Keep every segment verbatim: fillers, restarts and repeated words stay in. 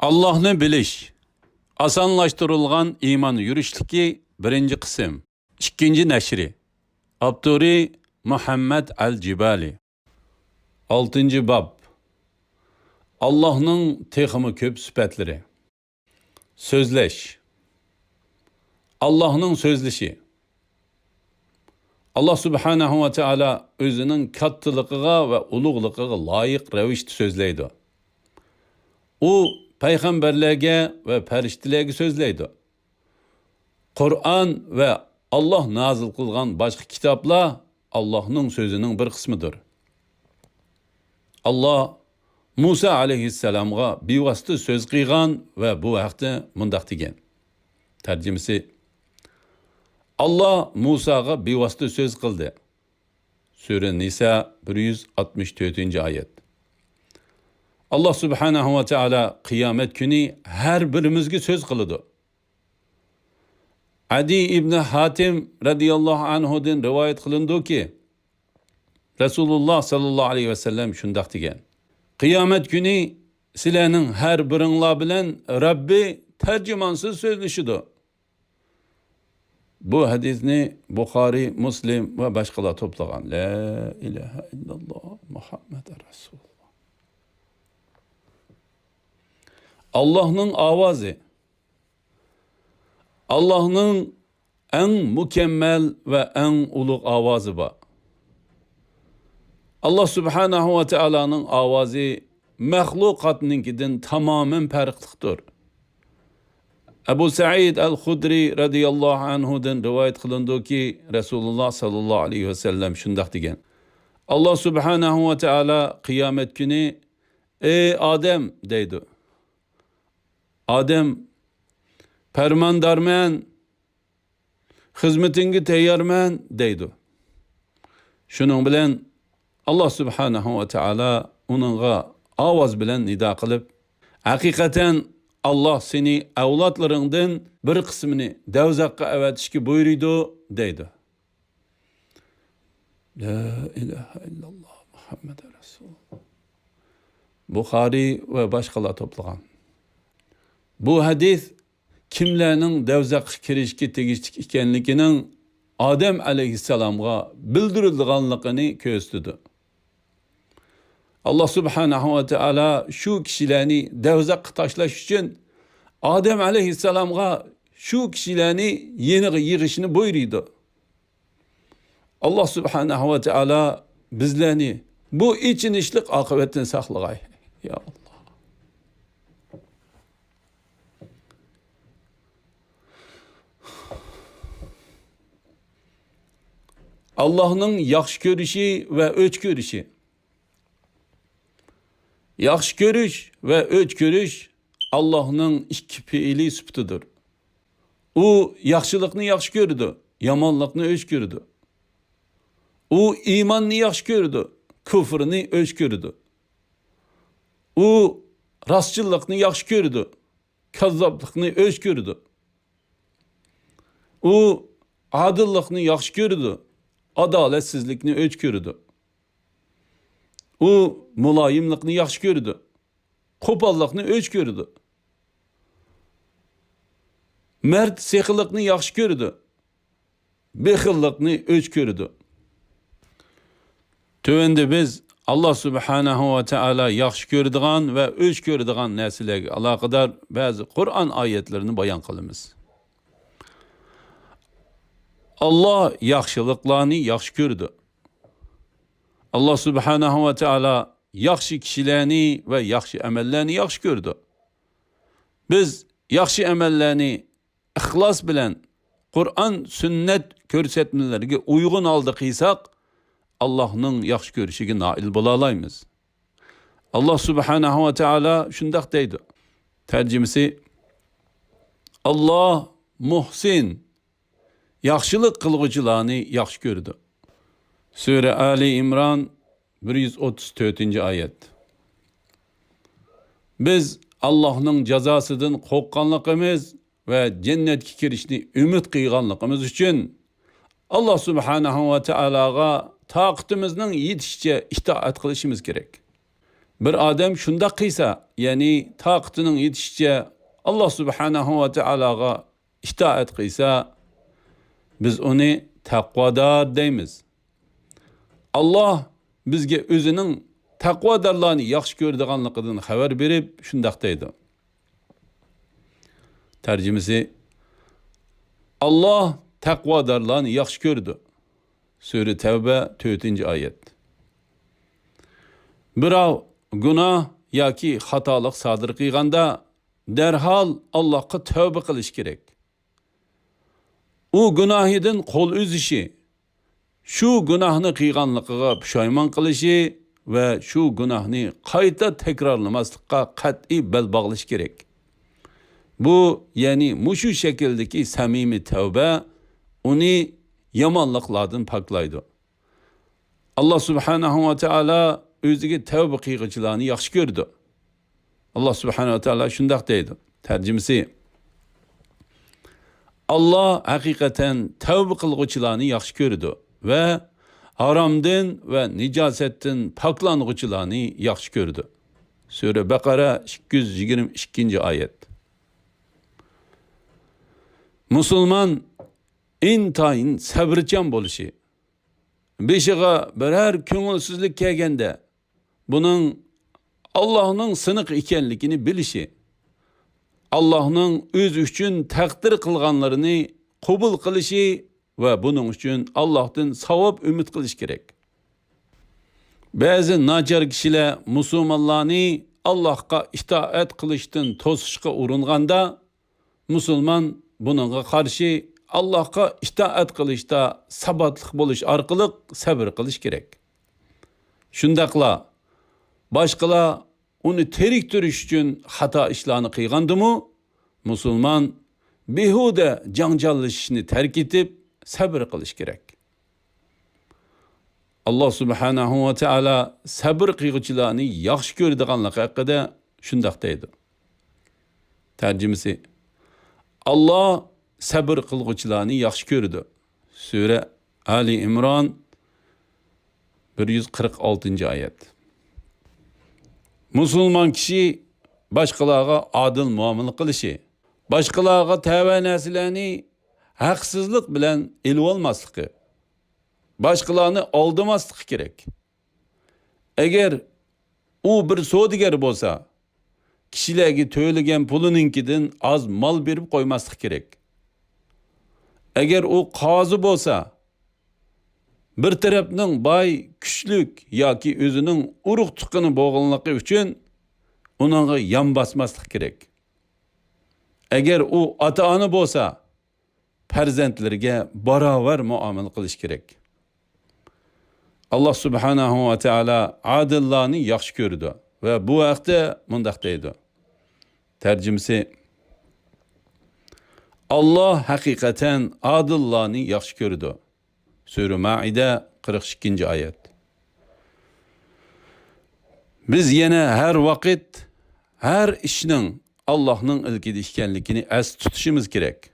ئاللاھنى بىلىش. ئاسانلاشتۇرۇلغان ئىمان يۈرۈشلۈكى، بىرىنچى قىسىم. ئىككىنچى نەشرى. ئاپتورى مۇھەممەد ئەل جىبالى. ئالتىنچى باب. ئاللاھنىڭ تېخىمۇ كۆپ سۈپەتلىرى. سۆزلەش. ئاللاھنىڭ سۆزلىشى. ئاللاھ سۇبھانەھۇ ۋە تائالا ئۆزىنىڭ كاتتىلىقىغا ۋە ئۇلۇغلۇقىغا لايىق رەۋىشتە سۆزلەيدۇ. ئۇ پەيغەمبەرلەرگە ۋە پەرىشتىلەرگە سۆزلەيدۇ. قۇرئان ۋە ئاللاھ نازىل قىلغان باشقا كىتابلار ئاللاھنىڭ سۆزىنىڭ بىر قىسمىدۇر. ئاللاھ مۇسا ئەلەيھىسسالامغا بىۋاسىتە سۆز قىلغان ۋە بۇ ھەقتە مۇنداق دېگەن. تەرجىمىسى: ئاللاھ مۇساغا بىۋاسىتە سۆز قىلدى. سۈرە نىسا، بىر يۈز ئاتمىش تۆتىنچى ئايەت. ئاللاھ سۇبھانەھۇ ۋە تائالا قىيامەت كۈنى ھەر بىرىمىزگە سۆز قىلىدۇ. ئەدى ئىبنى ھاتىم رەزىياللاھۇ ئەنھۇدىن رىۋايەت قىلىنىدۇكى، رەسۇلۇللاھ ساللاللاھۇ ئەلەيھى ۋەسەللەم شۇنداق دېگەن: قىيامەت كۈنى سىلەرنىڭ ھەر بىرىڭلار بىلەن رەببى تەرجىمانسىز سۆزلىشىدۇ. بۇ ھەدىسنى بۇخارىي، مۇسلىم ۋە باشقىلار توپلىغان. لا ئىلاھە ئىللاللاھ، مۇھەممەد رەسۇلۇللاھ. ئاللاھنىڭ ئاۋازى. ئاللاھنىڭ ئەڭ مۇكەممەل ۋە ئەڭ ئۇلۇغ ئاۋازى بار. ئاللاھ سۇبھانەھۇ ۋە تائالانىڭ ئاۋازى مەخلۇقاتنىڭكىدىن تامامەن پەرقلىقتۇر. ئەبۇ سەئىد ئەل خۇدرى رەزىياللاھۇ ئەنھۇدىن رىۋايەت قىلىنىدۇكى، رەسۇلۇللاھ ساللاللاھۇ ئەلەيھى ۋەسەللەم شۇنداق دېگەن: ئاللاھ سۇبھانەھۇ ۋە تائالا قىيامەت كۈنى، ئەي ئادەم، دەيدۇ. ئادەم، پەرماندارمەن، خىزمىتىڭگە تەييارمەن، دەيدۇ. شۇنىڭ بىلەن ئاللاھ سۇبھانەھۇ ۋە تائالا ئۇنىڭغا ئاۋاز بىلەن نىدا قىلىپ، ھەقىقەتەن ئاللاھ سېنى ئەۋلادلىرىڭدىن بىر قىسمىنى دەۋزەخكە ئەۋەتىشكە بۇيرۇيدۇ، دەيدۇ. لا ئىلاھە ئىللاللاھ، مۇھەممەد رەسۇلۇللاھ. بۇخارىي ۋە باشقىلار توپلىغان. بۇ ھەدىس كىملەرنىڭ دەۋزەخكە كىرىشكە تېگىشلىك ئىكەنلىكىنىڭ ئادەم ئەلەيھىسسالامغا بىلدۈرۈلىدىغانلىقىنى كۆرسىتىدۇ. ئاللاھ سۇبھانەھۇ ۋە تائالا شۇ كىشىلەرنى دەۋزەخكە تاشلاش ئۈچۈن ئادەم ئەلەيھىسسالامغا شۇ كىشىلەرنى يېنىغا يىغىشنى بۇيرۇيدۇ. ئاللاھ سۇبھانەھۇ ۋە تائالا بىزلەرنى بۇ ئېچىنىشلىق ئاقىۋەتتىن ساقلىغاي. يا ئاللاھ. ئاللاھنىڭ ياخشى كۆرۈشى ۋە ئۆچ كۆرۈشى. ياخشى كۆرۈش ۋە ئۆچ كۆرۈش ئاللاھنىڭ ئىككى پېئىلى سۈپىتىدۇر. ئۇ ياخشىلىقنى ياخشى كۆرىدۇ، يامانلىقنى ئۆچ كۆرىدۇ. ئۇ ئىماننى ياخشى كۆرىدۇ، كۇفرنى ئۆچ كۆرىدۇ. ئۇ راستچىللىقنى ياخشى كۆرىدۇ، كاززاپلىقنى ئۆچ كۆرىدۇ. ئۇ ئادىللىقنى ياخشى كۆرىدۇ، ئادالەتسىزلىكنى ئۆچ كۆرىدۇ. ئۇ مۇلايىملىقنى ياخشى كۆرىدۇ، قوپاللىقنى ئۆچ كۆرىدۇ. مەرد سېخىللىقنى ياخشى كۆرىدۇ، بېخىللىقنى ئۆچ كۆرىدۇ. تۆۋەندە بىز ئاللاھ سۇبھانەھۇ ۋە تائالا ياخشى كۆرىدىغان ۋە ئۆچ كۆرىدىغان نەرسىلەرگە ئالاقىدار بەزى قۇرئان ئايەتلىرىنى بايان قىلىمىز. ئاللاھ ياخشىلىقلارنى ياخشى كۆرىدۇ. ئاللاھ سۇبھانەھۇ ۋە تائالا ياخشى كىشىلەرنى ۋە ياخشى ئەمەللەرنى ياخشى كۆرىدۇ. بىز ياخشى ئەمەللەرنى ئىخلاس بىلەن قۇرئان، سۈننەت كۆرسەتمىلىرىگە ئۇيغۇن ھالدا قىلساق، ئاللاھنىڭ ياخشى كۆرۈشىگە نائىل بولالايمىز. ئاللاھ سۇبھانەھۇ ۋە تائالا شۇنداق دەيدۇ. تەرجىمىسى: ئاللاھ مۇھسىن، ياخشىلىق قىلغۇچىلارنى ياخشى كۆرىدۇ. سۈرە ئالى ئىمران، بىر يۈز ئوتتۇز تۆتىنچى ئايەت. بىز ئاللاھنىڭ جازاسىدىن قورققانلىقىمىز ۋە جەننەتكە كىرىشنى ئۈمىد قىلغانلىقىمىز ئۈچۈن، ئاللاھ سۇبھانەھۇ ۋە تائالاغا تاقىتىمىزنىڭ يېتىشىچە ئىتائەت قىلىشىمىز كېرەك. بىر ئادەم شۇنداق قىلسا، يەنى تاقىتىنىڭ يېتىشىچە ئاللا سۇبھانەھۇ ۋە تائالاغا ئىتائەت قىلسا، بىز ئۇنى تەقۋادار دەيمىز. ئاللا بىزگە ئۆزىنىڭ تەقۋادارلارنى ياخشى كۆرىدىغانلىقىدىن خەۋەر بېرىپ شۇنداق دەيدۇ. تەرجىمىسى، ئاللا تەقۋادارلارنى ياخشى كۆرىدۇ. سۈرە تەۋبە، تۆتىنچى ئايەت. بىراۋ گۇناھ ياكى خاتالىق سادىر قىلغاندا، دەرھال ئاللاھقا تەۋبە قىلىش كېرەك. ئۇ گۇناھىدىن قول ئۈزۈشى، شۇ گۇناھنى قىلغانلىقىغا پۇشايمان قىلىشى ۋە شۇ گۇناھنى قايتا تەكرارلىماسلىققا قەتئىي بەل باغلىشى كېرەك. بۇ، يەنى مۇشۇ شەكىلدىكى سەمىمىي تەۋبە ئۇنى يامانلىقلاردىن پاكلايدۇ. ئاللا سۇبھانەھۇ ۋە تائالا ئۆزىگە تەۋبە قىلغۇچىلارنى ياخشى كۆرىدۇ. ئاللا سۇبھانەھۇ ۋە تائالا شۇنداق دەيدۇ. تەرجىمىسى، ئاللا ھەقىقەتەن تەۋبە قىلغۇچىلارنى ياخشى كۆرىدۇ ۋە ھارامدىن ۋە نىجاسەتتىن پاكلانغۇچىلارنى ياخشى كۆرىدۇ. سۈرە بەقەرە، ئىككى يۈز يىگىرمە ئىككىنچى ئايەت. مۇسۇلمان ئىنتايىن سەۋرچان بولۇشى، بېشىغا بىرەر كۆڭۈلسىزلىك كەلگەندە، بۇنىڭ ئاللاھنىڭ سىنىقى ئىكەنلىكىنى بىلىشى، ئاللاھنىڭ ئۆزى ئۈچۈن تەقدىر قىلغانلىرىنى قوبۇل قىلىشى ۋە بۇنىڭ ئۈچۈن ئاللاھتىن ساۋاب ئۈمىد قىلىش كېرەك. بەزى ناچار كىشىلەر مۇسۇلمانلارنى ئاللاھقا ئىتائەت قىلىشتىن توسۇشقا ئۇرۇنغاندا، مۇسۇلمان بۇنىڭغا قارشى ئاللاھقا ئىتائەت قىلىشتا ساباتلىق بولۇش ئارقىلىق سەۋر قىلىش كېرەك. شۇنداقلا باشقىلار ئۇنى تېرىكتۈرۈش ئۈچۈن خاتا ئىشلارنى قىلغاندىمۇ، مۇسۇلمان بىھۇدە جاڭجاللىشىشنى تەرك ئېتىپ سەۋر قىلىش كېرەك. ئاللا سۇبھانەھۇ ۋە تائالا سەبر قىلغۇچىلارنى ياخشى كۆرىدىغانلىقى ھەققىدە شۇنداق دەيدۇ. تەرجىمىسى، ئاللا سەبر قىلغۇچىلارنى ياخشى كۆرىدۇ. سۈرە ئالى ئىمران، بىر يۈز قىرىق ئالتىنچى ئايەت. مۇسۇلمان كىشى باشقىلارغا ئادىل مۇئامىلە قىلىشى، باشقىلارغا تەۋە نەرسىلەرنى ھەقسىزلىق بىلەن ئېلىۋالماسلىقى، باشقىلارنى ئالدىماسلىقى كېرەك. ئەگەر ئۇ بىر سودىگەر بولسا، كىشىلەرگە تۆلىگەن پۇلىنىڭكىدىن ئاز مال بېرىپ قويماسلىقى كېرەك. ئەگەر ئۇ قازى بولسا، بىر تەرەپنىڭ باي، كۈچلۈك ياكى ئۆزىنىڭ ئۇرۇق-تۇغقىنى بولغانلىقى ئۈچۈن ئۇنىڭغا يان باسماسلىق كېرەك. ئەگەر ئۇ ئاتا-ئانا بولسا، پەرزەنتلىرىگە باراۋەر مۇئامىلە قىلىش كېرەك. ئاللا سۇبھانەھۇ ۋە تائالا ئادىللارنى ياخشى كۆرىدۇ ۋە بۇ ھەقتە مۇنداق دەيدۇ. تەرجىمىسى، ئاللا ھەقىقەتەن ئادىللارنى ياخشى كۆرىدۇ. سۈرە مائىدە، قىرىق ئىككىنچى ئايەت. بىز يەنە ھەر ۋاقىت ھەر ئىشنىڭ ئاللاھنىڭ ئىلكىدە ئىكەنلىكىنى ئەستە تۇتۇشىمىز كېرەك.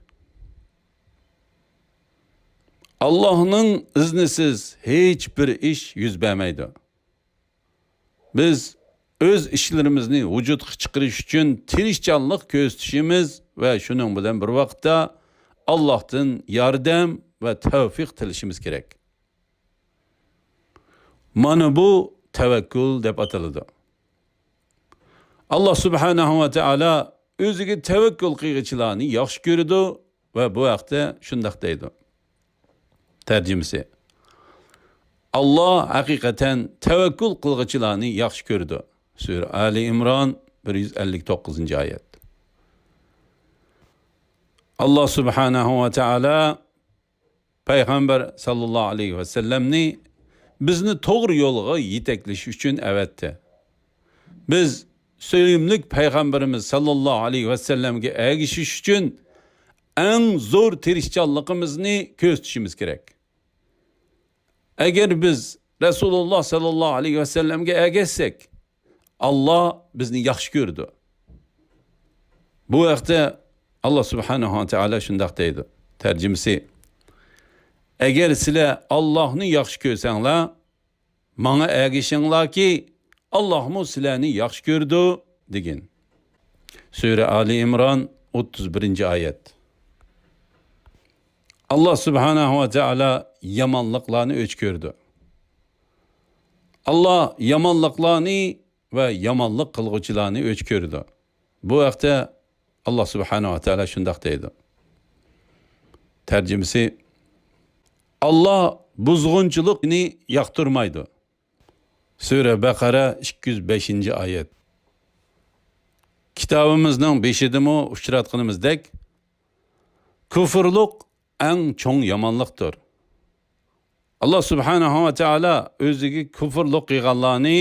ئاللاھنىڭ ئىزنىسىز ھېچ بىر ئىش يۈز بەرمەيدۇ. بىز ئۆز ئىشلىرىمىزنى ۋۇجۇدقا چىقىرىش ئۈچۈن تىرىشچانلىق كۆرسىتىشىمىز ۋە شۇنىڭ بىلەن بىر ۋاقىتتا ئاللاھتىن ياردەم ۋە تەۋفىق تىلىشىمىز كېرەك. مانا بۇ تەۋەككۈل دەپ ئاتىلىدۇ. ئاللا سۇبھانەھۇ ۋە تائالا ئۆزىگە تەۋەككۈل قىلغۇچىلارنى ياخشى كۆرىدۇ ۋە بۇ ھەقتە شۇنداق دەيدۇ. تەرجىمىسى، ئاللا ھەقىقەتەن تەۋەككۈل قىلغۇچىلارنى ياخشى كۆرىدۇ. سۈرە ئالى ئىمران، بىر يۈز ئەللىك توققۇزىنچى ئايەت. ئاللا سۇبھانەھۇ ۋە تائالا پەيغەمبەر ساللاللاھۇ ئەلەيھى ۋەسەللەمنى بىزنى توغرا يولغا يېتەكلىشى ئۈچۈن ئەۋەتتى. بىز سۆيۈملۈك پەيغەمبىرىمىز ساللاللاھۇ ئەلەيھى ۋەسەللەمگە ئەگىشىش ئۈچۈن ئەڭ زور تىرىشچانلىقىمىزنى كۆرسىتىشىمىز كېرەك. ئەگەر بىز رەسۇلۇللا ساللاللاھۇ ئەلەيھى ۋەسەللەمگە ئەگەشسەك، ئاللا بىزنى ياخشى كۆرىدۇ. بۇ ھەقتە ئاللا سۇبھانەھۇ ۋە تائالا شۇنداق دەيدۇ. تەرجىمىسى، ئەگەر سىلەر ئاللاھنى ياخشى كۆرسەڭلار، ماڭا ئەگىشىڭلاركى، ئاللاھمۇ سىلەرنى ياخشى كۆرىدۇ، دېگىن. سۈرە ئالى ئىمران، ئوتتۇز بىرىنچى ئايەت. ئاللاھ سۇبھانەھۇ ۋە تائالا يامانلىقلارنى ئۆچ كۆرىدۇ. ئاللاھ يامانلىقلارنى ۋە يامانلىق قىلغۇچىلارنى ئۆچ كۆرىدۇ. بۇ ھەقتە ئاللاھ سۇبھانەھۇ ۋە تائالا شۇنداق دەيدۇ. تەرجىمىسى: ئاللاھ بۇزغۇنچىلىقنى ياقتۇرمايدۇ. سۈرە بەقەرە، ئىككى يۈز بەشىنچى ئايەت. كىتابىمىزنىڭ بېشىدىمۇ ئۇچراتقىنىمىزدەك، كۇفرلۇق ئەڭ چوڭ يامانلىقتۇر. ئاللاھ سۇبھانەھۇ ۋە تائالا ئۆزىگە كۇفرلۇق قىلغانلارنى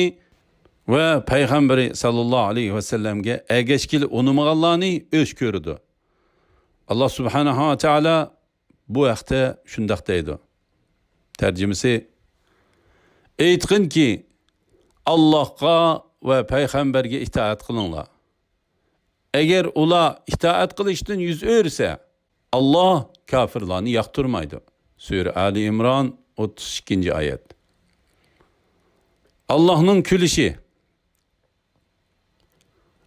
ۋە پەيغەمبىرى ساللاللاھۇ ئەلەيھى ۋەسەللەمگە ئەگەشكىلى ئۇنىمىغانلارنى ئۆچ كۆرىدۇ. ئاللاھ سۇبھانەھۇ ۋە تائالا بۇ ھەقتە شۇنداق دەيدۇ. تەرجىمىسى: ئېيتقىنكى، ئاللاھقا ۋە پەيغەمبەرگە ئىتائەت قىلىڭلار. ئەگەر ئۇلار ئىتائەت قىلىشتىن يۈز ئۆرۈسە، ئاللاھ كاپىرلارنى ياقتۇرمايدۇ. سۈرە ئالى ئىمران، ئوتتۇز ئىككىنچى ئايەت. ئاللاھنىڭ كۈلۈشى.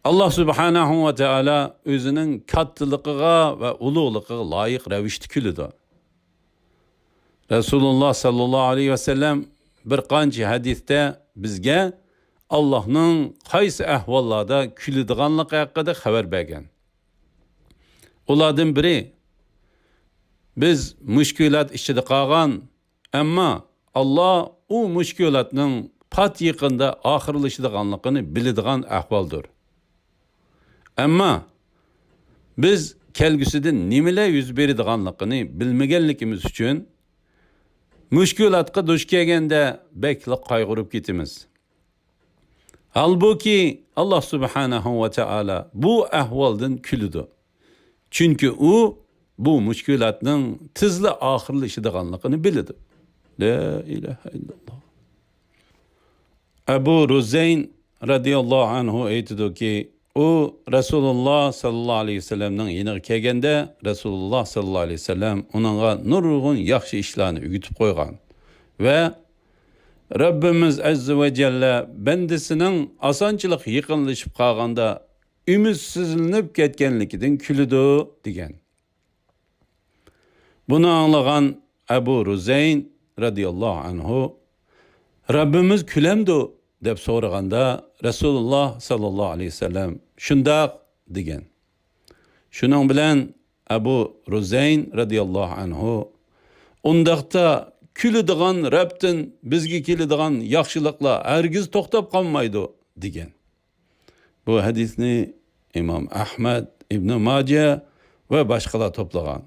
ئاللاھ سۇبھانەھۇ ۋە تائالا ئۆزىنىڭ كاتتىلىقىغا ۋە ئۇلۇغلۇقىغا لايىق رەۋىشتە كۈلىدۇ. رەسۇلۇللاھ ساللاللاھۇ ئەلەيھى ۋەسەللەم بىر قانچە ھەدىستە بىزگە ئاللاھنىڭ قايسى ئەھۋاللاردا كۈلىدىغانلىقى ھەققىدە خەۋەر بەرگەن. ئۇلاردىن بىرى، بىز مۈشكۈلات ئىچىدە قالغان، ئەمما ئاللاھ ئۇ مۈشكۈلاتنىڭ پات يېقىندا ئاخىرلىشىدىغانلىقىنى بىلىدىغان ئەھۋالدۇر. ئەمما بىز كەلگۈسىدە نېمىلەر يۈز بېرىدىغانلىقىنى بىلمىگەنلىكىمىز ئۈچۈن، مۈشكۈلاتقا دۇچ كەلگەندە بەكلا قايغۇرۇپ كېتىمىز. ھالبۇكى، ئاللاھ سۇبھانەھۇ ۋە تائالا بۇ ئەھۋالدىن كۈلىدۇ. چۈنكى ئۇ بۇ مۈشكۈلاتنىڭ تېزلا ئاخىرلىشىدىغانلىقىنى بىلىدۇ. لا ئىلاھە ئىللاللاھ. ئەبۇ رۇزەين رەزىياللاھۇ ئەنھۇ ئېيتىدۇكى، ئۇ رەسۇلۇللاھ ساللاللاھۇ ئەلەيھى ۋەسەللەمنىڭ يېنىغا كەلگەندە، رەسۇلۇللاھ ساللاللاھۇ ئەلەيھى ۋەسەللەم ئۇنىڭغا نۇرغۇن ياخشى ئىشلارنى ئۆگىتىپ قويغان ۋە رەببىمىز ئەززە ۋە جەللە بەندىسىنىڭ ئاسانچىلىق يېقىنلىشىپ قالغاندا ئۈمىدسىزلىنىپ كەتكەنلىكىدىن كۈلىدۇ، دېگەن. بۇنى ئاڭلىغان ئەبۇ رۇزەين رەزىياللاھۇ ئەنھۇ، رەببىمىز كۈلەمدۇ؟ دەپ سورىغاندا، رەسۇلۇللاھ ساللاللاھۇ ئەلەيھى ۋەسەللەم، شۇنداق، دېگەن. شۇنىڭ بىلەن ئەبۇ رۇزەين رەزىياللاھۇ ئەنھۇ، ئۇنداقتا كۈلىدىغان رەبتىن بىزگە كېلىدىغان ياخشىلىقلار ھەرگىز توختاپ قالمايدۇ، دېگەن. بۇ ھەدىسنى ئىمام ئەھمەد، ئىبنى ماجە ۋە باشقىلار توپلىغان.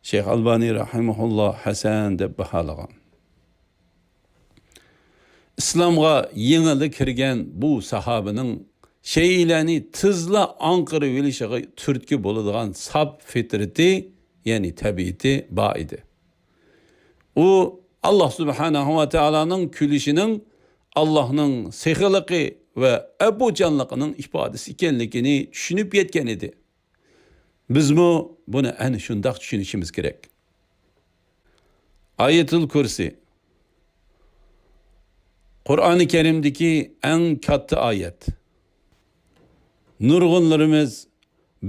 شەيخ ئەلبانى رەھىمەھۇللاھ ھەسەن دەپ باھالىغان. ئىسلامغا يېڭىلا كىرگەن بۇ ساھابىنىڭ شەيئىلەرنى تېزلا ئاڭقىرىۋېلىشىغا تۈرتكە بولىدىغان ساپ فىترىتى، يەنى تەبىئىتى بار ئىدى. ئۇ ئاللاھ سۇبھانەھۇ ۋە تائالانىڭ كۈلۈشىنىڭ ئاللاھنىڭ سېخىلىقى ۋە ئەپۇچانلىقىنىڭ ئىپادىسى ئىكەنلىكىنى چۈشىنىپ يەتكەن ئىدى. بىزمۇ بۇنى ئەنە شۇنداق چۈشىنىشىمىز كېرەك. ئايەتۇل كۇرسى. قۇرئانى كەرىمدىكى ئەڭ كاتتا ئايەت. نۇرغۇنلىرىمىز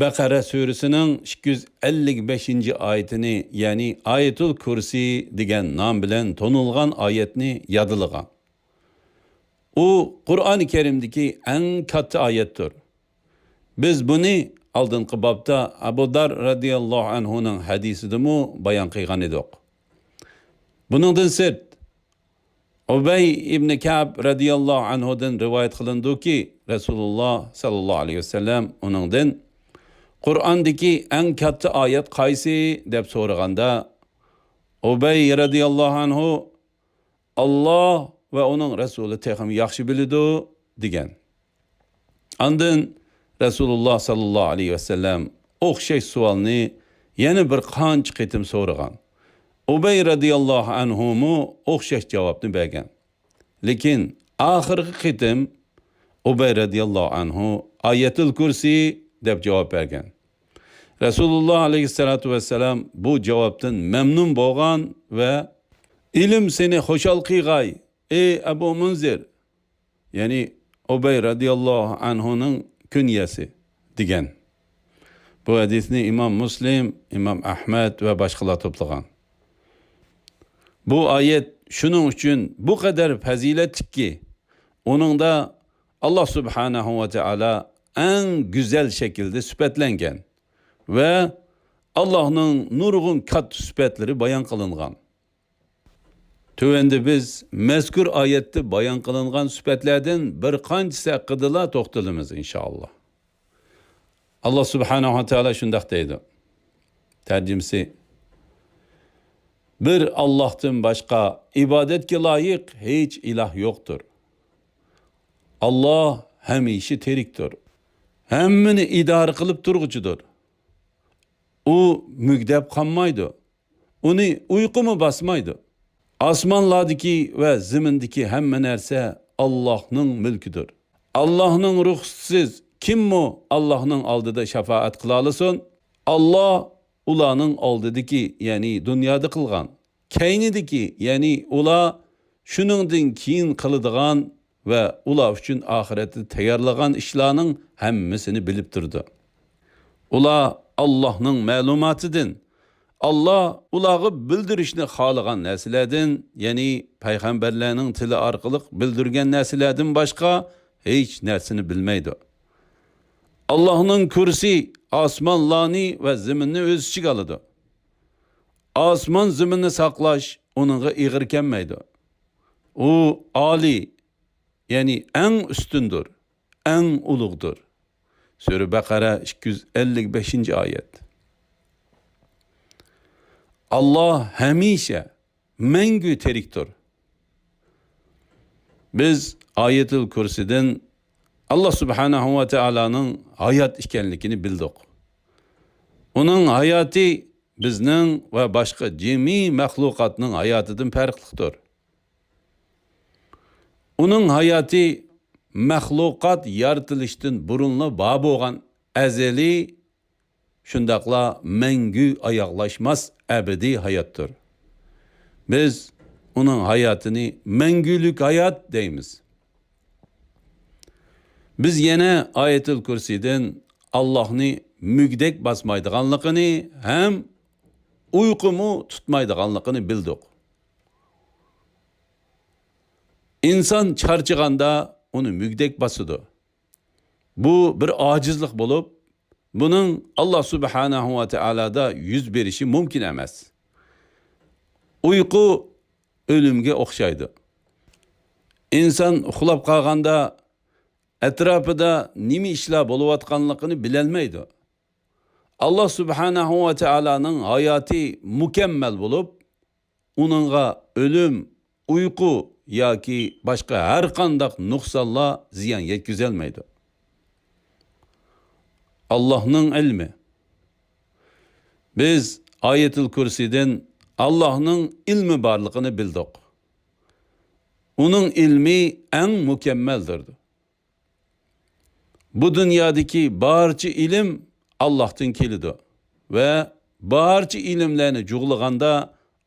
بەقەرە سۈرىسىنىڭ ئىككى يۈز ئەللىك بەشىنچى ئايىتىنى، يەنى ئايەتۇل كۇرسى دېگەن نام بىلەن تونۇلغان ئايەتنى يادلىغان. ئۇ قۇرئانى كەرىمدىكى ئەڭ كاتتا ئايەتتۇر. بىز بۇنى ئالدىنقى بابتا ئەبۇ دار رەزىياللاھۇ ئەنھۇنىڭ ھەدىسىدىمۇ بايان قىلغان ئىدۇق. بۇنىڭدىن سىرت، ئۇبەي ئىبنى كەئب رەزىياللاھۇ ئەنھۇدىن رىۋايەت قىلىنىدۇكى، رەسۇلۇللاھ ساللاللاھۇ ئەلەيھى ۋەسەللەم ئۇنىڭدىن، «قۇرئاندىكى ئەڭ كاتتا ئايەت قايسى؟» دەپ سورىغاندا، ئۇبەي رەزىياللاھۇ ئەنھۇ، «ئاللاھ ۋە ئۇنىڭ رەسۇلى تېخىمۇ ياخشى بىلىدۇ» دېگەن. ئاندىن رەسۇلۇللاھ ساللاللاھۇ ئەلەيھى ۋەسەللەم ئوخشاش سوئالنى يەنە بىر قانچە قېتىم سورىغان. ئۇبەي رەزىياللاھۇ ئەنھۇمۇ ئوخشاش جاۋابنى بەرگەن. لېكىن ئاخىرقى قېتىم ئۇبەي رەزىياللاھۇ ئەنھۇ «ئايەتۇل كۇرسى» دەپ جاۋاب بەرگەن. رەسۇلۇللاھ ئەلەيھىسسالاتۇ ۋەسسالام بۇ جاۋابتىن مەمنۇن بولغان ۋە، «ئىلىم سېنى خۇشال قىلغاي، ئەي ئەبۇ مۇنزىر!» يەنى، ئۇبەي رەزىياللاھۇ ئەنھۇنىڭ كۈنيەسى دېگەن. بۇ ھەدىسنى ئىمام مۇسلىم، ئىمام ئەھمەد ۋە باشقىلار توپلىغان. بۇ ئايەت شۇنىڭ ئۈچۈن بۇ قەدەر پەزىلەتلىككى، ئۇنىڭدا ئاللا سۇبھانەھۇ ۋە تائالا ئەڭ گۈزەل شەكىلدە سۈپەتلەنگەن ۋە ئاللانىڭ نۇرغۇن كاتتا سۈپەتلىرى بايان قىلىنغان. تۆۋەندە بىز مەزكۇر ئايەتتە بايان قىلىنغان سۈپەتلەردىن بىر قانچىسى ھەققىدىلا توختىلىمىز، ئىنشائاللا. ئاللا سۇبھانەھۇ ۋە تائالا شۇنداق دەيدۇ. تەرجىمىسى: بىر ئاللاھتىن باشقا ئىبادەتكە لايىق ھېچ ئىلاھ يوقتۇر. ئاللا ھەمىشە تىرىكتۇر. ھەممىنى ئىدارە قىلىپ تۇرغۇچىدۇر. ئۇ مۈگدەپ قالمايدۇ. ئۇنى ئۇيقۇمۇ باسمايدۇ. ئاسمانلاردىكى ۋە زېمىندىكى ھەممە نەرسە ئاللاھنىڭ مۈلكىدۇر. ئاللاھنىڭ رۇخسىتىسىز كىممۇ ئاللاھنىڭ ئالدىدا شاپائەت قىلالىسۇن؟ ئاللا ئۇلارنىڭ ئالدىدىكى، يەنى دۇنيادا قىلغان، كەينىدىكى، يەنى ئۇلار شۇنىڭدىن كېيىن قىلىدىغان ۋە ئۇلار ئۈچۈن ئاخىرەتتە تەييارلىغان ئىشلارنىڭ ھەممىسىنى بىلىپ تۇرىدۇ. ئۇلار ئاللاھنىڭ مەلۇماتىدىن، ئاللا ئۇلارغا بىلدۈرۈشنى خالىغان نەرسىلەردىن، يەنى پەيغەمبەرلەرنىڭ تىلى ئارقىلىق بىلدۈرگەن نەرسىلەردىن باشقا ھېچ نەرسىنى بىلمەيدۇ. ئاللاھنىڭ كۇرسى ئاسمانلارنى ۋە زېمىننى ئۆز ئىچىگە ئالىدۇ. ئاسمان زېمىننى ساقلاش ئۇنىڭغا ئېغىر كەلمەيدۇ. ئۇ ئالىي، يەنى ئەڭ ئۈستۈندۇر، ئەڭ ئۇلۇغدۇر. سۈرە بەقەرە، ئىككى يۈز ئەللىك بەشىنچى ئايەت. ئاللا ھەمىشە، مەڭگۈ تىرىكتۇر. بىز ئايەتۇل كۇرسىدىن ئاللا سۇبھانەھۇ ۋە تائالانىڭ ھايات ئىكەنلىكىنى بىلدۇق. ئۇنىڭ ھاياتى بىزنىڭ ۋە باشقا جىمى مەخلۇقاتنىڭ ھاياتىدىن پەرقلىقتۇر. ئۇنىڭ ھاياتى مەخلۇقات يارىتىلىشتىن بۇرۇنلا بار بولغان ئەزەلىي، شۇنداقلا مەڭگۈ ئاياغلاشماس ئەبەدىي ھاياتتۇر. بىز ئۇنىڭ ھاياتىنى مەڭگۈلۈك ھايات دەيمىز. بىز يەنە ئايەتۇل كۇرسىدىن ئاللاھنى مۈگدەك باسمايدىغانلىقىنى ھەم ئۇيقۇمۇ تۇتمايدىغانلىقىنى بىلدۇق. ئىنسان چارچىغاندا ئۇنى مۈگدەك باسىدۇ. بۇ بىر ئاجىزلىق بولۇپ، بۇنىڭ ئاللا سۇبھانەھۇ ۋە تائالادا يۈز بېرىشى مۇمكىن ئەمەس. ئۇيقۇ ئۆلۈمگە ئوخشايدۇ. ئىنسان ئۇخلاپ قالغاندا ئەتراپىدا نېمە ئىشلار بولۇۋاتقانلىقىنى بىلەلمەيدۇ. ئاللا سۇبھانەھۇ ۋە تائالانىڭ ھاياتى مۇكەممەل بولۇپ، ئۇنىڭغا ئۆلۈم، ئۇيقۇ ياكى باشقا ھەر قانداق نۇقسانلار زىيان يەتكۈزەلمەيدۇ. ئاللاھنىڭ ئىلمى. بىز ئايەتۇل كۇرسىدىن ئاللاھنىڭ ئىلمى بارلىقىنى بىلدۇق. ئۇنىڭ ئىلمى ئەڭ مۇكەممەلدۇر. بۇ دۇنيادىكى بارچە ئىلىم ئاللاھتىن كېلىدۇ ۋە بارچە ئىلىملەرنى جۇغلىغاندا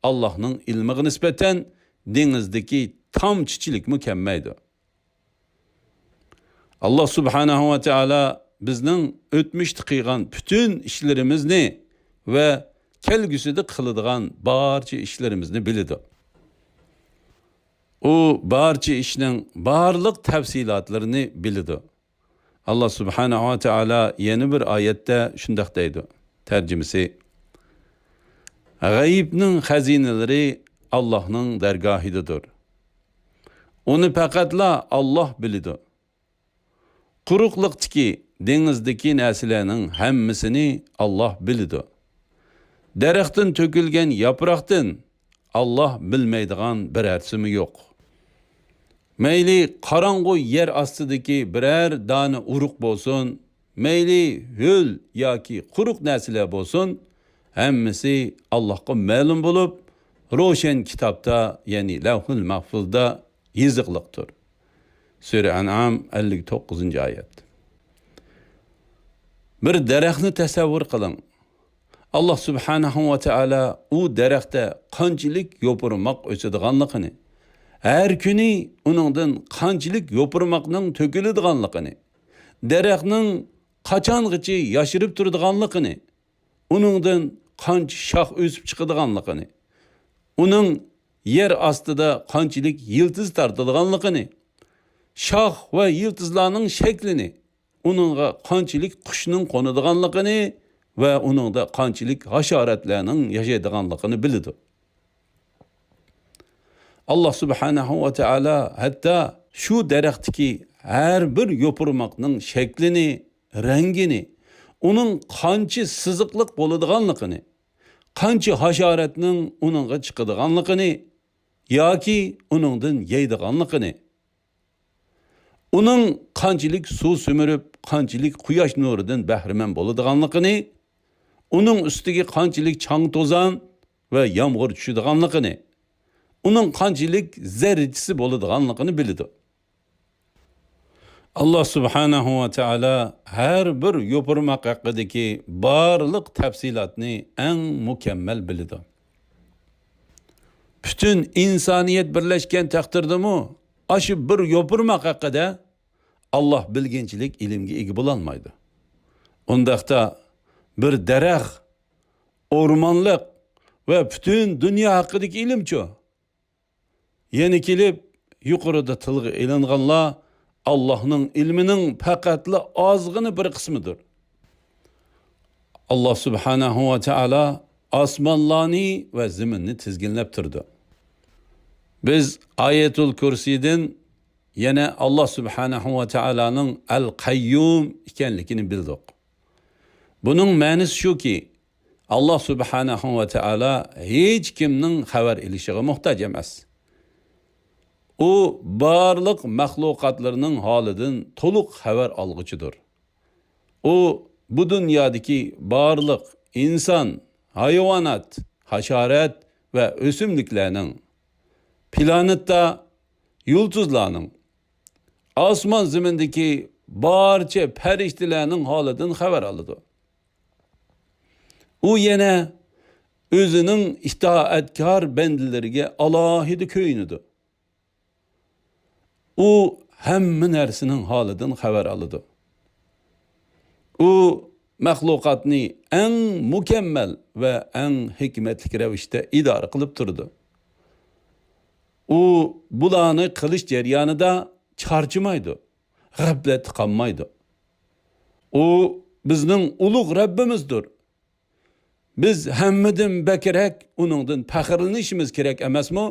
ئاللاھنىڭ ئىلمىغا نىسبەتەن دېڭىزدىكى تامچىچىلىكمۇ كەلمەيدۇ. ئاللا سۇبھانەھۇ ۋە تائالا بىزنىڭ ئۆتمۈشتە قىلغان پۈتۈن ئىشلىرىمىزنى ۋە كەلگۈسىدە قىلىدىغان بارچە ئىشلىرىمىزنى بىلىدۇ. ئۇ بارچە ئىشنىڭ بارلىق تەپسىلاتلىرىنى بىلىدۇ. ئاللا سۇبھانەھۇ ۋە تائالا يەنە بىر ئايەتتە شۇنداق دەيدۇ. تەرجىمىسى: غەيىبنىڭ خەزىنىلىرى ئاللاھنىڭ دەرگاھىدىدۇر. ئۇنى پەقەتلا ئاللاھ بىلىدۇ. قۇرۇقلۇقتىكى، دېڭىزدىكى نەرسىلەرنىڭ ھەممىسىنى ئاللاھ بىلىدۇ. دەرەختىن تۆكۈلگەن ياپراقتىن ئاللاھ بىلمەيدىغان بىرەرسىمۇ يوق. مەيلى قاراڭغۇ يەر ئاستىدىكى بىرەر دانە ئۇرۇق بولسۇن، مەيلى ھۆل ياكى قۇرۇق نەرسىلەر بولسۇن، ھەممىسى ئاللاھقا مەلۇم بولۇپ، روشەن كىتابتا، يەنى لەۋھۇل مەھفۇزدا يېزىقلىقتۇر. سۈرە ئەنئام، ئەللىك توققۇزىنچى ئايەت. بىر دەرەخنى تەسەۋۋۇر قىلىڭ. ئاللا سۇبھانەھۇ ۋە تائالا ئۇ دەرەختە قانچىلىك يوپۇرماق ئۆسىدىغانلىقىنى، ھەر كۈنى ئۇنىڭدىن قانچىلىك يوپۇرماقنىڭ تۆكۈلىدىغانلىقىنى، دەرەخنىڭ قاچانغىچە ياشىرىپ تۇرىدىغانلىقىنى، ئۇنىڭدىن قانچە شاخ ئۆسۈپ چىقىدىغانلىقىنى، ئۇنىڭ يەر ئاستىدا قانچىلىك يىلتىز تارتىدىغانلىقىنى، شاخ ۋە يىلتىزلارنىڭ شەكلىنى، ئۇنىڭغا قانچىلىك قۇشنىڭ قونىدىغانلىقىنى ۋە ئۇنىڭدا قانچىلىك ھاشاراتلارنىڭ ياشايدىغانلىقىنى بىلىدۇ. ئاللاھ سۇبھانەھۇ ۋە تائالا ھەتتا شۇ دەرەختىكى ھەر بىر يوپۇرماقنىڭ شەكلىنى، رەڭگىنى، ئۇنىڭ قانچە سىزىقلىق بولىدىغانلىقىنى، قانچە ھاشاراتنىڭ ئۇنىڭغا چىقىدىغانلىقىنى ياكى ئۇنىڭدىن يەيدىغانلىقىنى، ئۇنىڭ قانچىلىك سۇ سۈمۈرۈپ، قانچىلىك قۇياش نۇرىدىن بەھرىمەن بولىدىغانلىقىنى، ئۇنىڭ ئۈستىگە قانچىلىك چاڭ-توزان ۋە يامغۇر چۈشىدىغانلىقىنى، ئۇنىڭ قانچىلىك زەررىچىسى بولىدىغانلىقىنى بىلىدۇ. ئاللاھ سۇبھانەھۇ ۋە تائالا ھەر بىر يوپۇرماق ھەققىدىكى بارلىق تەپسىلاتنى ئەڭ مۇكەممەل بىلىدۇ. پۈتۈن ئىنسانىيەت بىرلەشكەن تەقدىردىمۇ ئاشۇ بىر يوپۇرماق ھەققىدە ئاللاھ بىلگۈنچىلىك ئىلىمگە ئىگە بولالمايدۇ. ئۇنداقتا بىر دەرەخ، ئورمانلىق ۋە پۈتۈن دۇنيا ھەققىدىكى ئىلىمچۇ؟ يەنە كېلىپ يۇقىرىدا تىلغا ئېلىنغانلار ئاللاھنىڭ ئىلمىنىڭ پەقەتلا ئازغىنە بىر قىسمىدۇر. ئاللاھ سۇبھانەھۇ ۋە تائالا ئاسمانلارنى ۋە زېمىننى تىزگىنلەپ تۇرىدۇ. بىز ئايەتۇل كۇرسىدىن يەنە ئاللاھ سۇبھانەھۇ ۋە تائالانىڭ ئەل قەييۇم ئىكەنلىكىنى بىلدۇق. بۇنىڭ مەنىسى شۇكى، ئاللاھ سۇبھانەھۇ ۋە تائالا ھېچ كىمنىڭ خەۋەر ئېلىشىغا موھتاج ئەمەس. ئۇ بارلىق مەخلۇقاتلىرىنىڭ ھالىدىن تولۇق خەۋەر ئالغۇچىدۇر. ئۇ بۇ دۇنيادىكى بارلىق ئىنسان، ھايۋانات، ھاشارات ۋە ئۆسۈملۈكلەرنىڭ، پلانېتا، يۇلتۇزلارنىڭ، ئاسمان زېمىندىكى بارچە پەرىشتىلەرنىڭ ھالىدىن خەۋەر ئالىدۇ. ئۇ يەنە ئۆزىنىڭ ئىتائەتكار بەندىلىرىگە ئالاھىدە كۆيۈنىدۇ. ئۇ ھەممە نەرسىنىڭ ھالىدىن خەۋەر ئالىدۇ. ئۇ مەخلۇقاتنى ئەڭ مۇكەممەل ۋە ئەڭ ھېكمەتلىك رەۋىشتە ئىدارە قىلىپ تۇرىدۇ. ئۇ بۇلارنى قىلىش جەريانىدا چارچىمايدۇ، غەپلەتتە قالمايدۇ. ئۇ بىزنىڭ ئۇلۇغ رەببىمىزدۇر. بىز ھەممىدىن بەكرەك ئۇنىڭدىن پەخىرلىنىشىمىز كېرەك ئەمەسمۇ؟